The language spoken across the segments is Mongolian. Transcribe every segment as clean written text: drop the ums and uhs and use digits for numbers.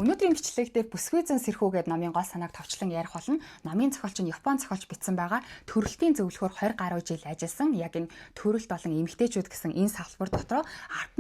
Өнөөдрийн бичлэг дээр Бүсгүй зөн сэрхүү гэдэг номын гол санааг товчлон ярих болно. Номын зохиолч нь Япон зохиолч бичсэн байгаа. Төрөлтийн зөвлөхөөр 20 гаруй жил ажилласан. Яг энэ төрөлт болон эмэгтэйчүүд гэсэн энэ салбар дотроо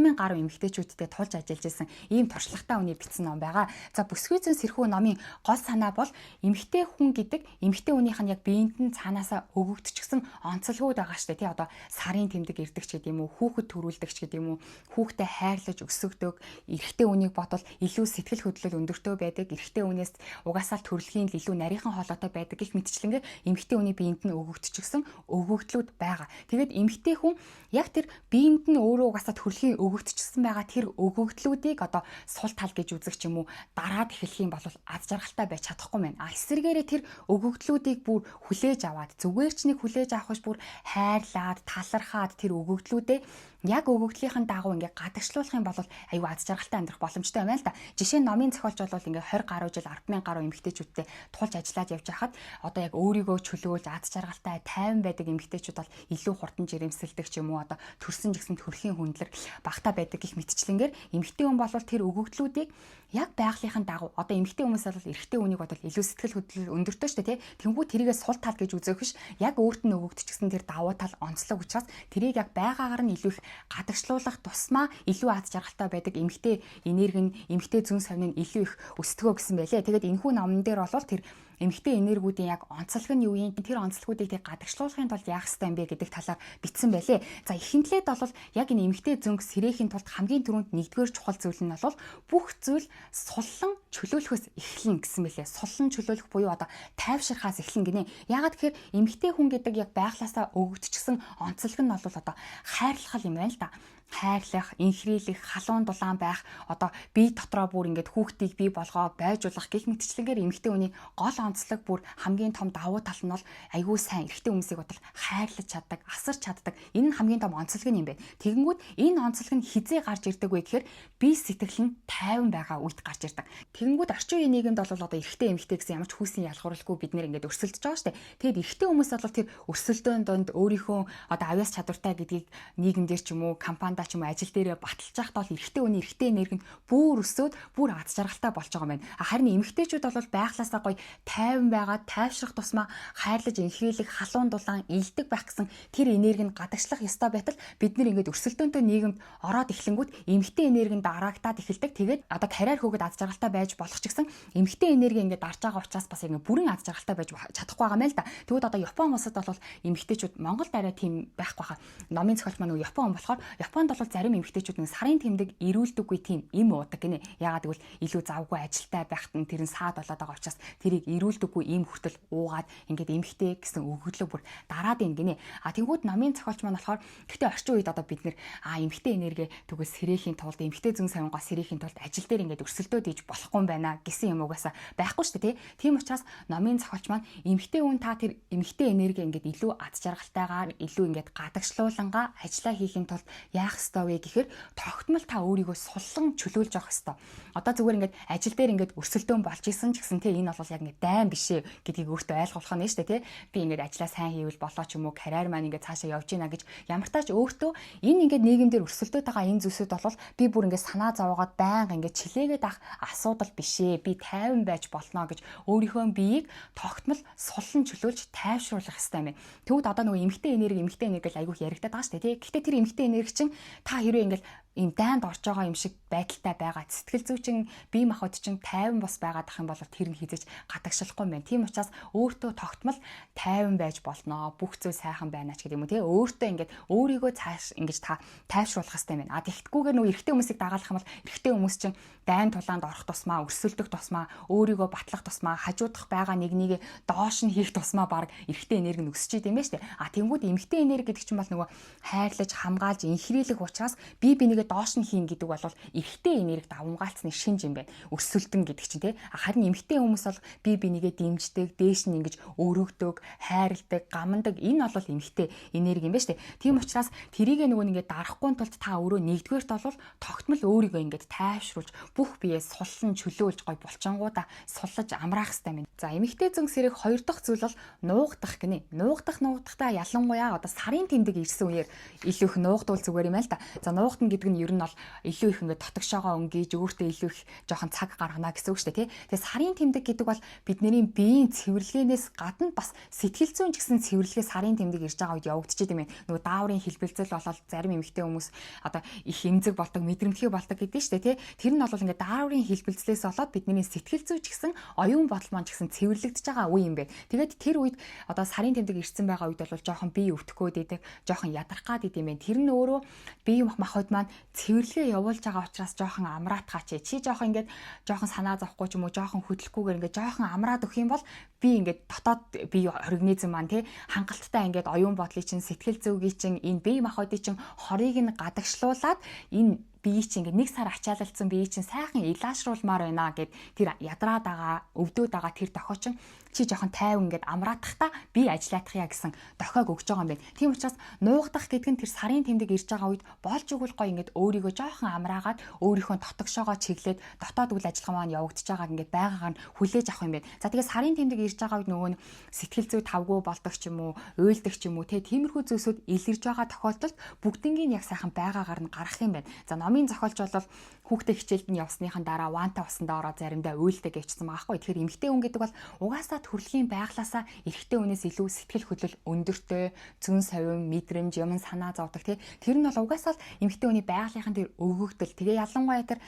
10,000 гаруй эмэгтэйчүүдтэй тулж ажиллаж исэн ийм туршлагатай хүний бичсэн ном байгаа. За, Бүсгүй зөн сэрхүү номын гол санаа бол эмэгтэй хүн гэдэг эмэгтэй хүнийх нь яг биеинд нь цаанаасаа өгөгдчихсэн онцлогуд байгаа штэ, тий, одоо сарын тэмдэг ирдэг ч гэдэг юм уу, хүүхэд төрүүлдэг ч гэдэг юм уу, хүүхдээ хайрлаж өсгөдөг, эрэгтэй хүнийг бодвол илүү сэтгэл хөдлөл өндөртөө байдаг, эрэгтэй хүнээс угаасаа л төрөлхийн илүү нарийнхан хоолойтой байдаг гэх мэтчлэнгээр эмэгтэй хүний биеинд нь өгөгдчихсэн өгөгдлүүд байгаа. Тэгээд эмэгтэй хүн яг тэр биеинд нь өөрөө угаасаа төрөлхийн өгөгдчихсэн байгаа тэр өгөгдлүүдийг одоо сул тал гэж үзэх ч юм уу, дараад эхлэх юм бол аз жаргалтай байж чадахгүй мэн. А эсрэгээрээ тэр өгөгдлүүдийг бүр хүлээж аваад, зүгээр ч нэг хүлээж авах биш, бүр хайрлаад, талархаад, тэр өгөгдлүүдээ яг өгөгдлийнхэн дагуу ингээ гадагшлуулах юм бол аюу аз жаргалтай амьдрах боломжтой юм байна л да. Жишээ нь, номын зохиолч бол ингээ 20 гаруй жил 10,000 гаруй эмэгтэйчүүдтэй тулж ажиллаад явж байхад одоо яг өөрийгөө чөлөөлж, аз жаргалтай, тайван байдаг эмэгтэйчүүд бол илүү хурдан жирэмсэлдэг ч юм уу, одоо төрсөн ч гэсэн төрхийн хүндлэр багтаа байдаг гэх мэтчлэнгээр эмэгтэй хүн бол тэр өгөгдлүүдийг яг байгалийнхын дагуу, одоо эмэгтэй хүмүүс бол эрэгтэй хүнийг бодвол илүү сэтгэл хөдлөл өндөртэй шүү дээ, тий. Тэнгүү тэрийгээ сул тал гэж үзэх биш, яг өөрт нь өгөгдчихсэн тэр давуу тал, онцлог учраас тэрийг яг байгаагаар нь илүү их гадагшлуулах тусмаа илүү аз жаргалтай байдаг, эмэгтэй энерги нь, эмэгтэй зөн совин нь илүү их өсдгөө гэсэн байлээ. Тэгээд энэхүү номон дээр бол тэр эмэгтэй энергиудын яг онцлог нь юу юм, тэр онцлогуудыг тэг гадагшлуулахын тулд яах ёстой юм бэ гэдэг талаар бичсэн байлээ. За, ихэнхлээд бол яг энэ эмэгтэй зөнг сэрэхийн тулд хамгийн түрүүнд нэгдүгээр чухал зүйл нь бол бүх зүйл суллан чөлөөлөхөөс эхэлнэ гэсэн байлээ. Суллан чөлөөлөх буюу одоо тайвширхаас эхэлнэ гинэ. Яагаад тэгэхээр эмэгтэй хүн гэдэг яг байглаасаа өгөгдчихсэн онцлог нь бол одоо хайрлах юм байна л да, хайрлах, инхрийлэх, халуун дулаан байх, одоо бие дотроо бүр ингээд хүүхдийг бий болгоо байжуулах гэх мэтчлэнгээр эмэгтэй хүний гол онцлог, бүр хамгийн том давуу тал нь бол айгүй сайн эрэгтэй хүмүүсийг бодвол хайрлаж чаддаг, асарч чаддаг. Энэ нь хамгийн том онцлог юм байна. Тэгэнгүүт энэ онцлог нь хизээ гарч ирдэг вэ гэхээр бие сэтгэл нь тайван байгаа үед гарч ирдэг. Тэгэнгүүт орчин үеийн нийгэмд бол одоо эрэгтэй эмэгтэй гэсэн ямар ч хүүсийн ялгуурлгүй бид нэр ингээд өрсөлдөж байгаа шүү дээ. Тэгээд эрэгтэй хүмүүс бол тэр өрсөлдөөн донд өөрийнхөө одоо авьяас чадвартай гэдгийг нийгэмдэр ч юм уу, компанидаа ч юм уу, ажил дээрээ баталж байхад бол эрэгтэй хүний эрэгтэй энерги нь бүр өсөөд, бүр аз жаргалтай болж байгаа юм байна. Харин эмэгтэйчүүд бол байглаасаа гоё тайван байгаа, тайвшрах тусмаа хайрлаж, инхрийлэх, халуун дулаан, илдэг байх гэсэн тэр энерги нь гадагшлах ёстой байтал бид нэр ингээд өрсөлдөөнтэй нийгэмд ороод эхлэнгүүт эмэгтэй энерги нь дараагтаад эхэлдэг. Тэгээд одоо карьер хөөгд аз жаргалтай байж болох ч гэсэн эмэгтэй энерги ингээд дарж байгаа учраас бас ингээд бүрэн аз жаргалтай байж чадахгүй байгаа юм л да. Тэгвэл одоо Япон улсад бол эмэгтэйчүүд, Монголд арай тийм байхгүй хаа. Номын зохиолч маань нөгөө Япон болохоор Японд бол зарим эмэгтэйчүүд нэг сарын тэмдэг ирүүлдэггүй, тийм эм уудаг гинэ. Яагаад гэвэл илүү завгүй ажилтай байхад нь тэр нь саад болоод байгаа учраас тэрийг ирүүлдэггүй эм хүртэл уугаад ингээд эмэгтэй гэсэн өгөгдлөө бүр дараад ийн гинэ. А тэнгууд номын зохиолч маань болохоор гэхдээ орчин үед одоо бид нэр эмэгтэй энерги тэгвэл сэрэхийн тулд, эмэгтэй зөн совингоо сэрэхийн тулд ажил дээр ингээд өрсөлдөөд иж болохгүй юм байна гэсэн юм угаасаа байхгүй шүү дээ, тий. Тийм учраас номын зохиолч маань эмэгтэй хүн та тэр эмэгтэй энерги ингээд илүү аз жаргалтайгаар, илүү ингээд гадагшлуулангаа ажиллаа хийхин тулд яах ёстой вэ гэхээр тогтмол та өөрийгөө суллан чөлөөлж явах ёстой. Одоо зүгээр ингээд ажил дээр ингээд өрсөлдөөн болж исэн ч гэсэн, тий, энэ бол яг ингээд дайн биш ээ гэдгийг өөртөө ойлгох нь шүү дээ, тий. Би ингээд ажиллаа сайн хийвэл болоо ч юм уу, карьер маань ингээд цаашаа явж гинэ гэж ямар тач өөртөө энэ ингээд нийгэмдэр өрсөлдөөд байгаа энэ зүйлсүүд бол би бүр ингээд санаа зовоогоод байнга ингээд чилээгээд ах асуудал биш ээ. Би тайван байж болно гэж өөрийнхөө биеийг тогтмол суллан чөлөөлж тайвшруулах ёстой юм байна. Тэгвэл одоо нөгөө эмэгтэй энерги, эмэгтэй энерги гэж айгүйх яригадаад байгаа шүү дээ, тий. Гэхдээ тэр эмэгтэй энерги чинь та хэрвээ ингээд ийм дайнд орж байгаа юм шиг байдалтай байгаа, сэтгэл зүй чинь, бие махбод чинь тайван бос байгаад ах юм бол тэр нь хизэж гадагшлахгүй юм байна. Тийм учраас өөртөө тогтмол тайван байж болно. Бүх зүйл сайхан байна ч гэдэг юм уу, тий. Өөртөө ингээд өөрийгөө цааш ингэж та тайвшруулах хэрэгтэй юм байна. А тэгтгүүгээр нөгөө эрэгтэй хүмүүсийг дагаалах юм бол эрэгтэй хүмүүс чинь дайн тулаанд орох тусмаа, өрсөлдөх тусмаа, өөрийгөө батлах тусмаа, хажуудах байгаа нэг нэгэ доош нь хийх тусмаа баг эрэгтэй энерги нь өсөж идэм байх шүү дээ. А тэнгууд эмэгтэй энерги гэдэг чинь бол нөгөө хайрлаж, хамгаалж, инхрийлэх учраас бие бинийгээ доош нь хийн гэдэг бол эрэгтэй энерги давамгаалцны шинж юм байна. Өрсөлдөн гэдэг чинь, тий. Харин эмэгтэй хүмүүс бол бие бинийгээ дэмждэг, дээш нь ингэж өргөдөг, хайрладаг, гамандаг. Энэ бол эмэгтэй энерги юм байна шүү дээ. Тийм учраас тэрийгэ нөгөө ингээд дарахгүй тулд та өөрөө нэгдүгээрт бол тогтмол өөрийгөө ингээд тайвшруулж, бүх биеэ суллан чөлөөлж, гой булчингуудаа суллаж амраах хэрэгтэй юм. За, эмэгтэй зөн сэрэх хоёр дахь зүйл бол нуугдах гинэ. Нуугдах, нуугдахдаа ялангуяа одоо сарын тэмдэг ирсэн үеэр илүү их нуугдвал зүгээр юм аа л да. За, нуугдана гэдэг гэдэг нь ер нь бол илүү их ингээд дотогшоогоо өнгийж өөртөө илүү их жоохон цаг гаргана гэсэн үг шүү дээ, тий. Тэгээ сарын тэмдэг гэдэг бол бидний биеийн цэвэрлэгээнээс гадна бас сэтгэл зүйн ч гэсэн цэвэрлэгээ сарын тэмдэг ирж байгаа үед явагдчихэв юм байна. Нөгөө дааврын хэлбэлзэл болоод зарим эмэгтэй хүмүүс одоо их эмзэг болдог, мэдрэмтгий болдог гэдэг нь шүү дээ, тий. Тэр нь бол ингээд дааврын хэлбэлзлээс болоод бидний сэтгэл зүй ч гэсэн, оюун бодол маань ч гэсэн цэвэрлэгдэж байгаа үе юм байна. Тэгээд тэр үед одоо сарын тэмдэг ирсэн байгаа үед бол жоохон бие өвдөх гээд идэг, жоохон ядрах гад идэм байх. Тэр нь өөрөө бие махбод маань цэвэрлэгээ явуулж байгаа учраас жоохон амраатгаач. Чи жоохон ингээд жоохон санаа зовхгүй ч юм уу, жоохон хөдлөхгүйгээр ингээд жоохон амраад өгөх юм бол би ингээд дотоод бие организм маань, тий, хангалттай ингээд оюун бодлыг чинь, сэтгэл зүйн чинь, энэ бие махбодын чинь хорыг нь гадагшлуулад энэ бие чинь ингээд нэг сар ачаалалцсан бие чинь сайхан илаашруулмаар байна гэд тэр ядраад байгаа, өвдөөд байгаа тэр дохио чинь чи жоохон тайван ингээд амраатахта би ажиллаадах яа гэсэн дохиог өгч байгаа юм байна. Тийм учраас нуугдах гэдэг нь тэр сарын тэмдэг ирж байгаа үед болж игэл гоё ингээд өөрийгөө жоохон амраагаад, өөрийнхөө дотогшоогоо чиглээд дотоод үйл ажиллагаа маань явагдаж байгааг ингээд байгаагаар нь хүлээж авах юм байна. За, тэгээ сарын тэмдэг ирж байгаа үед нөгөө нь сэтгэл зүй тавгүй болдог ч юм уу, уйлдаг ч юм уу, те, тиймэрхүү зүйлсүүд илэрж байгаа тохиолдолд бүгднгийн яг сайхан байгаагаар нь гаргах юм байна. За, номын зохиолч бол хүүхдээ хичээлд нь явсныхан дараа ванта усандаа ороод заримдаа уйлдаг гэвчсэн байгаа хгүй. Тэгэхээр эмэгтэй хүн гэдэг бол угаасаа төрөлхийн байглаасаа эрэгтэй хүнээс илүү сэтгэл хөдлөл өндөртэй, зөн совин, мэдрэмж, юм санаа зовдөг, тий. Тэр нь бол угаасаа л эмэгтэй хүний байгалийнхын тэр өгөгдөл. Тэгээ ялангуяа тэр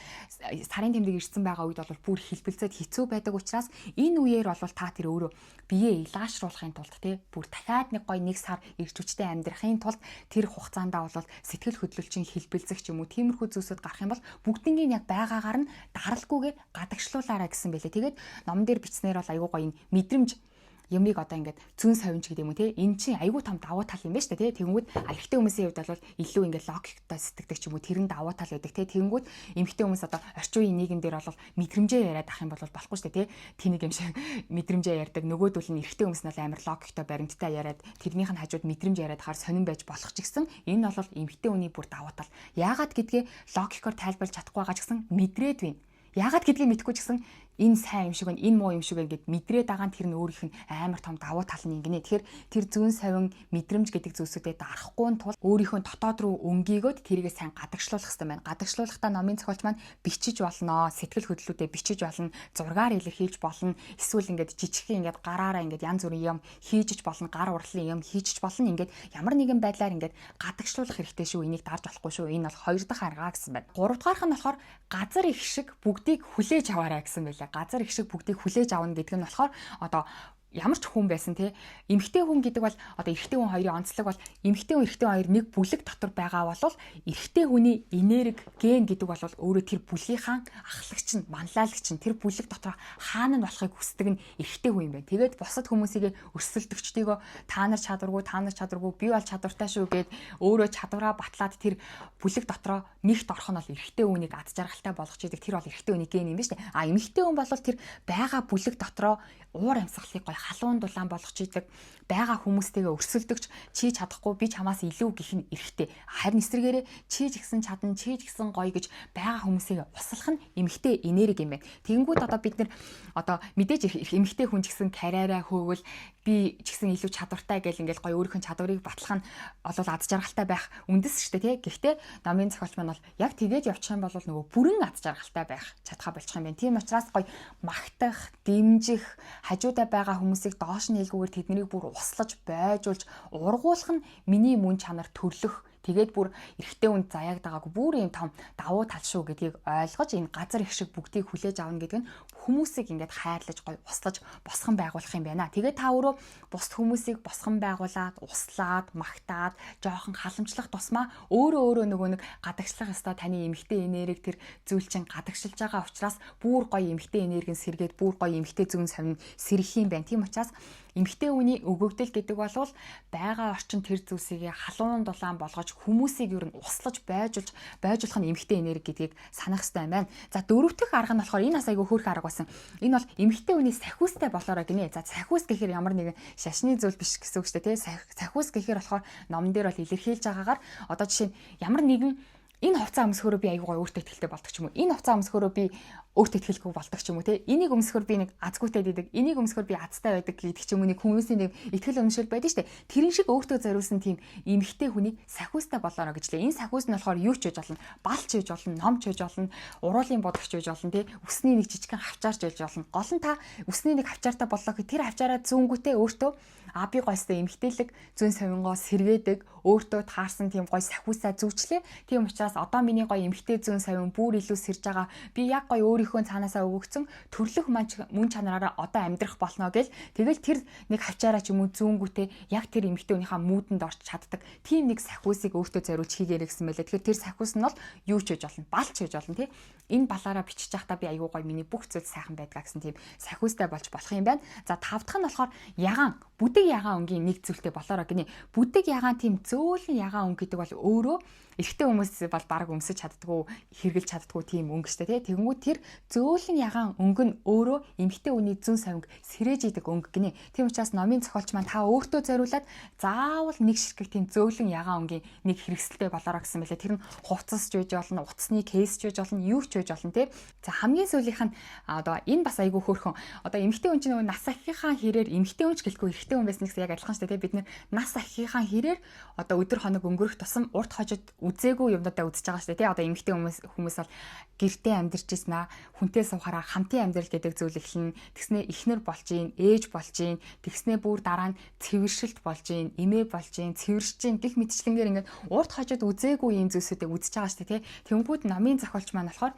сарын тэмдэг ирсэн байгаа үед бол бүр хэлбэлзээд хэцүү байдаг учраас энэ үеэр бол та тэр өөрөө биеэ илаашруулахын тулд, тий, бүр дахиад нэг гоё нэг сар эрч хүчтэй амьдрахын тулд тэр хугацаанд бол сэтгэл хөдлөл чинь хэлбэлзэх ч юм уу, тиймэрхүү зүйлсүүд гарах юм бол бүгднгийн яг байгаагаар нь даралгүйгээр гадагшлуулаарай гэсэн байлээ. Тэгээд номон дээр бичснээр бол айгүй гоё энэ мэдрэмж юмыг одоо ингээд зүүн совинч гэдэг юм уу, те, энэ чинь айгүй том давуу тал юм байна шүү дээ, те. Тэгэнгүүт эрэгтэй хүмүүсийн хувьд бол илүү ингээд логиктой сэтгэдэг ч юм уу, тэр нь давуу тал байдаг, те. Тэгэнгүүт эмэгтэй хүмүүс одоо орчин үеийн нийгэм дээр бол мэдрэмжээ яриад ах юм бол болохгүй шүү дээ, те. Тэнийг юм шиг мэдрэмжээ ярьдаг, нөгөөдөл нь эрэгтэй хүмүүс нь бол амар логиктой, баримттай яриад, тэрнийх нь хажууд мэдрэмж яриад хаар сонин байж болох ч гэсэн энэ бол эмэгтэй хүний бүр давуу тал. Яагаад гэдгээ логикоор тайлбарлаж чадахгүй байгаа ч гэсэн мэдрээд байна. Яагаад гэдгийг мэдэхгүй ч гэсэн энэ сайн юм шиг байна, энэ муу юм шиг байна гэд мэдрээд байгаа нь тэр нь өөрийнх нь амар том давуу тал нь ингэнэ. Тэгэхээр тэр зүүн совин мэдрэмж гэдэг зүйлсүүдэд дарахгүй нь тул өөрийнхөө дотоод руу өнгийгөөд тэрийгээ сайн гадагшлуулах хэрэгтэй байна. Гадагшлуулахдаа номын зохиолч маань бичиж болно, сэтгэл хөдлөлүүдээ бичиж болно, зургаар илэрхийлж болно, эсвэл ингээд жижигхэн ингээд гараараа ингээд янз бүрийн юм хийжиж болно, гар урлын юм хийжиж болно. Ингээд ямар нэгэн байдлаар ингээд гадагшлуулах хэрэгтэй шүү. Энийг дарж болохгүй шүү. Энэ бол хоёр дахь арга гэсэн байна. Гурав дахь нь болохоор газар их шиг бүгдийг хүлээж аваарай гэсэн байлаа. Газар их шиг бүгдийг хүлээж авна гэдэг нь болохоор одоо ямар ч хүн байсан, те, эмэгтэй хүн гэдэг бол одоо эрэгтэй хүн хоёрын онцлог бол эмэгтэй хүн, эрэгтэй хоёр нэг бүлэг дотор байгаа бол эрэгтэй хүний энерги ген гэдэг бол өөрөө тэр бүлгийнхаа ахлагч нь, манлайлагч нь, тэр бүлэг дотор хаана нь болохыг хүсдэг нь эрэгтэй хүн юм байна. Тэгээд бусад хүмүүсийг өрсөлдөгчдийгөө та нар чадваргүй, та нар чадваргүй, би бол чадвартай шүү гэд өөрөө чадвараа батлаад тэр бүлэг дотроо нэгт орох нь бол эрэгтэй хүнийг ад жаргалтай болгож идэг. Тэр бол эрэгтэй хүний ген юм байна шүү дээ. А эмэгтэй хүн бол тэр байгаа бүлэг дотроо уур амьсгалыг гоё халуун дулаан болгож идэг, байгаа хүмүүстэйгээ өрсөлдөгч, чи чадахгүй, би чамаас илүү гэх нь эрэгтэй. Харин эсрэгээрээ чи ч гэсэн чадна, чи ч гэсэн гоё гэж байгаа хүмүүсийг услах нь эмэгтэй энерги юм байна. Тэгэнгүүт одоо бид нар одоо мэдээж эмэгтэй хүн ч гэсэн карьераа хөөгөл, би ч гэсэн илүү чадвартай гэл ингээл гоё өөрийнх нь чадварыг батлах нь бол аз жаргалтай байх үндэс шүү дээ, тий. Гэхдээ номын зохиолч маань бол яг тэгээд явчих юм бол нөгөө бүрэн аз жаргалтай байх чадхаа болчих юм байна. Тийм учраас гоё магтах, дэмжих, хажуудаа байгаа хүмүүсийг доош нь хэлгүүгээр тэднийг бүр услаж, бойжуулж, ургуулах нь миний мөн чанар төрлөх. Тэгээд бүр эрэгтэй хүнд заяагдаагаагүй бүр юм том давуу тал шүү гэдгийг ойлгож энэ газар их шиг бүгдийг хүлээж авна гэдэг нь хүмүүсийг ингээд хайрлаж, гоё услаж босгон байгуулах юм байна. Тэгээд та өөрөө бусд хүмүүсийг босгон байгуулад, услаад, магтаад, жоохон халамжлах тусмаа өөрөө өөрөө нөгөө нэг гадагшлах ёстой таны эмэгтэй энерги тэр зүйл чинь гадагшилж байгаа учраас бүр гоё эмэгтэй энерги нь сэргээд, бүр гоё эмэгтэй зүүн совин сэрэх юм байна. Тийм учраас эмэгтэй хүний өгөгдөл гэдэг бол байгаа орчин тэр зүйлсийг халуун дулаан болгож хүмүүсийг ер нь услаж бойжулж бойжуулах нь эмэгтэй энерги гэдгийг санах хэрэгтэй юм байна. За, дөрөв дэх арга нь болохоор энэ бас айгүй хөөрхөн арга байсан. Энэ бол эмэгтэй хүний сахиустай болоорой гинэ. За, сахиус гэхээр ямар нэгэн шашны зүйл биш гэсэн үг шүү дээ, тий. Сахиус гэхээр болохоор номон дээр бол илэрхийлж байгаагаар одоо жишээ нь ямар нэгэн энэ хувцас өмсөхөөрөө би айгүй гоё өөртөө итгэлтэй болдог ч юм уу. Энэ хувцас өмсөхөөрөө би Өөртөө итгэлгүй болдог ч юм уу те. Энийг өмсөхөр би нэг азгүйтэй байдаг. Энийг өмсөхөр би азтай байдаг гэдэг ч юм уу, нэг хүмүүсийн нэг итгэл үнэмшил байдаг шүү дээ. Тэрэн шиг өөртөө зориулсан тийм эмэгтэй хүний сахиустай болоорой гэж лээ. Энэ сахиус нь болохоор юу ч байж болно. Балч байж болно, номч байж болно, уруулын бодогч байж болно те. Үсний нэг жижигхэн хавчаарч байж болно. Гол нь та үсний нэг хавчаартай боллоо гэх тэр хавчаараа зүүнгүүтээ өөртөө а би гойстой эмэгтэйлэг зүүн совингоо сэргээдэг, өөртөө таарсан тийм гой сахиусаа зүүчлээ. Тийм учраас одоо миний гой эмэгтэй зүүн совин бүр илүү сэрж байгаа. Би яг гой өөрийнхөө цаанаасаа өгөгдсөн төрлөх мөн чанараараа одоо амьдрах болно гэл тэгэл тэр нэг хавчаараа ч юм уу зүүнгүүтээ яг тэр эмэгтэй хүнийхээ mood-энд орч чаддаг. Тийм нэг сахиусыг өөртөө зориулж хийгээрэй гэсэн мэлээ. Тэгэхээр тэр сахиус нь бол юу ч байж болно. Балч байж болно тий. Энэ балаараа бичиж байхдаа би аягүй гоё, миний бүх зүйл сайхан байдгаа гэсэн тийм сахиустай болж болох юм байна. За, тав дахь нь болохоор ягаан, бүдэг ягаан өнгийн нэг зүйлтэй болоорой гинэ. Бүдэг ягаан, тийм зөөлөн ягаан өнгө гэдэг бол өөрөө эрэгтэй хүмүүс бол бараг өмсөж чаддгүй, хэрглэж чаддгүй тийм өнгө штэ тий. Тэгэнгүүт тэр зөөлөн ягаан өнгө нь өөрөө эмэгтэй хүний зүүн совинг сэрээж идэг өнгө гинэ. Тийм учраас номын зохиолч маань та өөртөө зориулаад заавал нэг ширхэг тийм зөөлөн ягаан өнгийн нэг хэрэгсэлтэй болоорой гэсэн мэлээ. Тэр нь хувцас ч байж болно, утасны case ч байж болно, юу ч байж болно тий. За, хамгийн сүүлийнх нь одоо энэ бас айгүй хөөрхөн. Одоо эмэгтэй хүн чинь нөгөө нас ахихаа хэрээр, эмэгтэй хүн ч гэлгүй эрэгтэй хүн байсан гэсэн яг адилхан шүү дээ тий. Бид нэр нас ахихаа хэрээр одоо өдөр хоног өнгөрөх тусам урт хожид үзээгүй юмнуудаа үзэж байгаа шүү дээ тий. Одоо эмэгтэй хүмүүс бол гэртээ амьдарч ирсэн аа, хүнтэй суухаараа хамтын амьдрал гэдэг зүйл эхэлнэ. Тэгснээ эхнэр болж ийн, ээж болж ийн, тэгснээ бүр дараа нь цэвэршилт болж ийн, эмээ болж ийн, цэвэршиж ийн гэх мэтчлэнгээр ингээд урт хожид үзээгүй ийм зүйлсүүдийг үзэж байгаа шүү дээ тий. Тэнгүүд номын зохиолч маань болохоор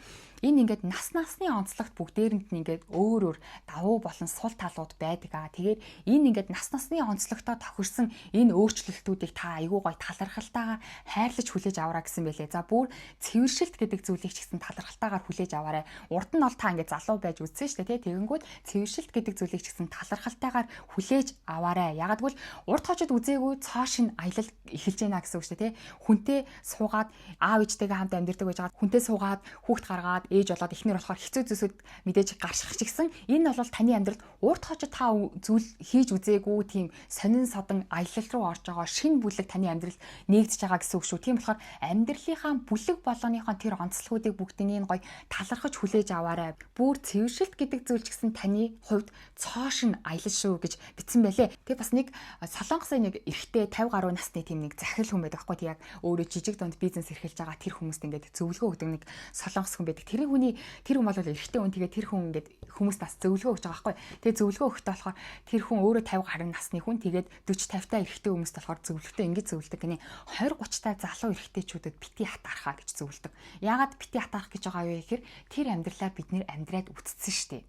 энэ ингээд насны онцлогт бүгдээрэнд нь ингээд өөр өөр давуу болон сул талууд байдаг аа. Тэгээд энэ ингээд насны онцлогтоо тохирсон энэ өөрчлөлтүүдийг та айгүй гоё талархалтайгаар хайрлаж хүлээж аваарай гэсэн байлээ. За, бүр цэвэршилт гэдэг зүйлийг ч гэсэн талархалтайгаар хүлээж аваарай. Урд нь бол та ингээд залуу байж үзсэн шүү дээ, тий. Тэгэнгүүт цэвэршилт гэдэг зүйлийг ч гэсэн талархалтайгаар хүлээж аваарай. Ягаад гэвэл урд хожид үзээгүй цоо шин аялал эхэлж байна гэсэн үг шүү дээ, тий. Хүнтэй суугаад, аав ээжтэйгээ хамт амьдардаг байж байгаа, хүнтэй суугаад хүүхд гаргаад ээж болоод эхнэр болохоор хэцүү зүйлсүүд мэдээж гарших ч гэсэн энэ бол таны амьдралд урд хожид та зүйл хийж үзээгүй тийм сонин содон аялал руу орж байгаа шинэ бүлэг таны амьдралд нээгдэж байгаа гэсэн үг шүү. Тийм болохоор амьдралынхаа бүлэг болгоныхоо тэр онцлогуудыг бүгднийг гоё талархаж хүлээж аваарай. Бүр цэвэршилт гэдэг зүйл ч гэсэн таны хувьд цоо шин аялал шүү гэж бичсэн байлээ. Тэгээ бас нэг Солонгосын нэг эрэгтэй 50 гаруй насны тийм нэг захирал хүн байдаг байхгүй, яг өөрөө жижиг дунд бизнес эрхэлж байгаа тэр хүмүүст ингээд зөвлөгөө өгдөг нэг солонгос хүн байдаг. Тэр хүний, тэр хүн бол эрэгтэй хүн, тэгээ тэр хүн ингээд хүмүүст бас зөвлөгөө өгч байгаа байхгүй. Тэгээ зөвлөгөө өгөхдөө болохоор тэр хүн өөрөө 50 гаруй насны хүн, тэгээд 40 50 та эрэгтэй хүмүүст болохоор зөвлөгөөтэй ингэж зөвлөдөг гинэ. 20 30 та залуу эрэгтэйчүүдэд бити хатаархаа гэж зөвлөдөг. Яагаад бити хатаарах гэж байгаа вэ гэхээр тэр амьдралаа бид нэр амьдраад үтцсэн штеп.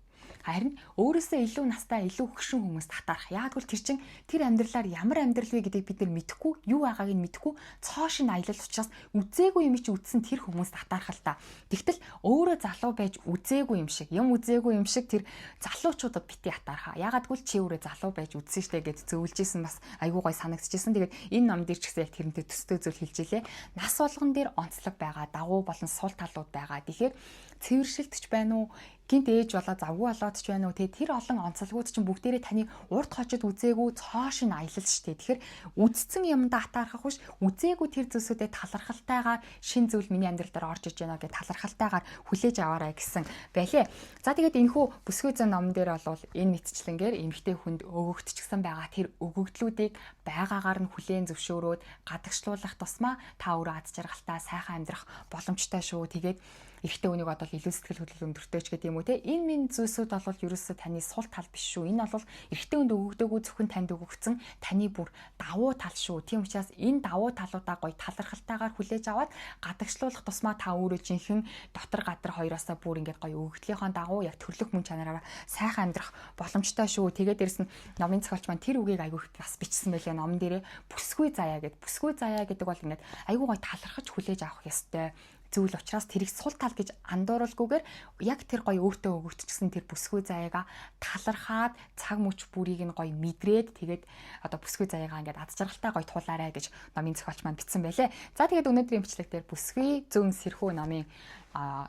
Харин өөрөөсөө илүү настай, илүү хөшин хүмүүст хатаарах. Яг гэвэл тэр чин тэр амьдралаар ямар амьдрал вэ гэдгийг бид нар мэдэхгүй, юу байгааг нь мэдэхгүй цоо шин аялал учраас үзээгүй юм чи үтсэн тэр хүмүүст хатаарах л та. Тэгтэл өөрөө залуу байж үзээгүй юм шиг, юм үзээгүй юм шиг тэр залуучуудад бити хатаархаа. Ягаад гэвэл чи өөрөө залуу байж үзсэн штэ гэж зөвлөж исэн, бас айгүй гой санагдчихсэн. Тэгээд энэ ном дээр ч гэсэн яг тэрнтэй төстэй зүйл хэлж илээ. Нас болгон дээр онцлог байгаа, давуу болон сул талууд байгаа. Тэгэхээр цэвэршилтч байна уу, гинт ээж болоо завгүй болоод ч байна уу те, тэр олон онцлогууд чинь бүгдээрээ таны урд хожид үзээгүй цоо шин аялал шүү дээ. Тэгэхээр үдцсэн юмдаа атаархах биш, үзээгүй тэр зүйлсүүдэд талархалтайгаар шин зүйл миний амьдрал дээр орж иж байна гэж талархалтайгаар хүлээж аваарай гэсэн байлээ. За, тэгээд энэхүү Бүсгүй зөн номон дээр бол энэ мэтчлэнгээр эмэгтэй хүнд өгөгдчихсэн байгаа тэр өгөгдлүүдийг байгаагаар нь хүлээн зөвшөөрөөд гадагшлуулах тусмаа та өөрөө аз жаргалтай сайхан амьдрах боломжтой шүү. Тэгээд эрэгтэй хүнийг одоо илүү сэтгэл хөдлөл өндөртэй ч гэдэг юм уу те, энэ минь зүйлсүүд бол ерөөсөө таны сул тал биш шүү. Энэ бол эрэгтэй хүнд өгөгдөөгүй, зөвхөн танд өгөгдсөн таны бүр давуу тал шүү. Тийм учраас энэ давуу талуудаа гоё талархалтайгаар хүлээж аваад гадагшлуулах тусмаа та өөрөө жинхэнэ дотор гадар хоёроосоо бүр ингээд гоё өгөгдлийнхаа дагуу яг төрлөх мөн чанараараа сайхан амьдрах боломжтой шүү. Тэгээд дээрэс нь номын зохиолч маань тэр үгийг айгүй их бас бичсэн байлээ номон дээрээ, бүсгүй заяа гэд. Бүсгүй заяа гэдэг бол ингээд айгүй гоё талархаж хүлээж авах ёстой зүйл учраас тэрийг сул тал гэж андууралгүйгээр яг тэр гоё өөртөө өгөгдчихсэн тэр бүсгүй заяагаа талархаад, цаг мөч бүрийг нь гоё мэдрээд, тэгээд одоо бүсгүй заяагаа ингээд аз жаргалтай гоё тулаарай гэж номын зохиолч маань бичсэн байлээ. За, тэгээд өнөөдрийн бичлэг дээр Бүсгүй зүүн сэрхүү номын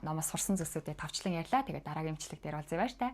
номоос сурсан зүйлсүүдээ товчлон ярьлаа. Тэгээд дараагийн бичлэг дээр уулзъя, баяр таа.